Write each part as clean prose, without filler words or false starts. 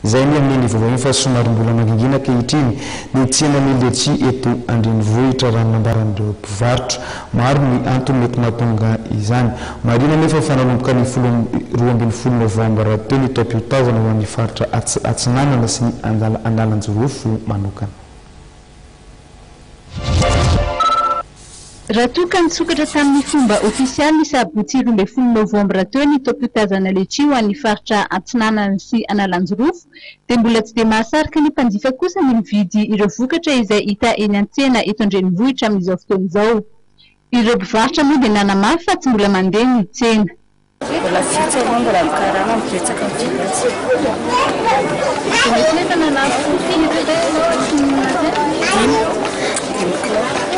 Izay ny amin'ny vaovao iny fa somary mbola mangingina ankehitriny ny tsenan'ny letchi eto an-drenivohitra raha ny nambaran'ireo mpivarotra. Maro ny antony mety mahatonga izany. Marihina anefa fa nanomboka ny folo 12 novambra teo ny taom-piotazana ho an'ny faritra Atsinanana sy ny Analanjirofo manokana. Raha toa ka nisokatra tamin'ny fomba ofisialy ny sabotsy 12 novambra teo ny taom-piotazana letchi ho an'ny faritra Atsinanana sy Analanjirofo dia mbola tsy dia mahasarika ny mpanjifa kosa ny mividy ireo vokatra izay hita eny an-tsena eto an-drenivohitra amin'izao fotoana izao. Ireo mpivarotra moa dia nanamafy fa tsy mbola mandeha ny tsena. Mbola vitsy aloha mbola ny karama no betsaka ny vitsy. Dia mety nefa nanampy firy teo ianao Dimy. Dimy kilao.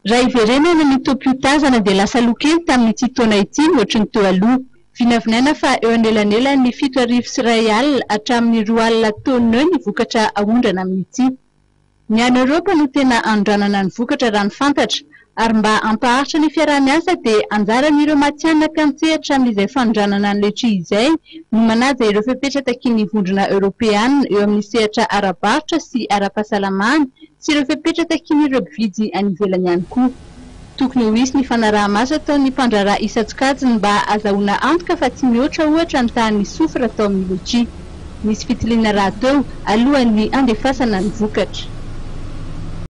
Raha hiverenana ny taom-piotazana dia lasa aloha kely tamin'ity taona ity mihoatry ny teo aloha. Vinavinaina fa eo anelanelan'ny 2100 hatramin'ny 20 taonina eo ny vokatra aondrana amin'ity. Ny any Eoropa no tena anondranana ny vokatra raha ny fantatra, ary mba hampaharitra ny fiaraha-miasa dia anjaran'ireo matihanina mpiantsehatra amin'izay fanondranana ny letchi izay no manaja ireo fepetra takian'ny Vondrona Eoropeana eo amin'ny sehatra ara-barotra sy ara-pahasalamana sy ireo fepetra takian'ireo mpividy any ivelany ihany koa. Tokony ho hisy ny fanaraha-maso ataon'ny mpandraharaha isan-tsokajiny mba azahoana antoka fa tsy mihoatra ohatra ny tahan'ny soufre atao amin'ny letchi. Misy fitiliana rahateo alohan'ny handefasana ny vokatra.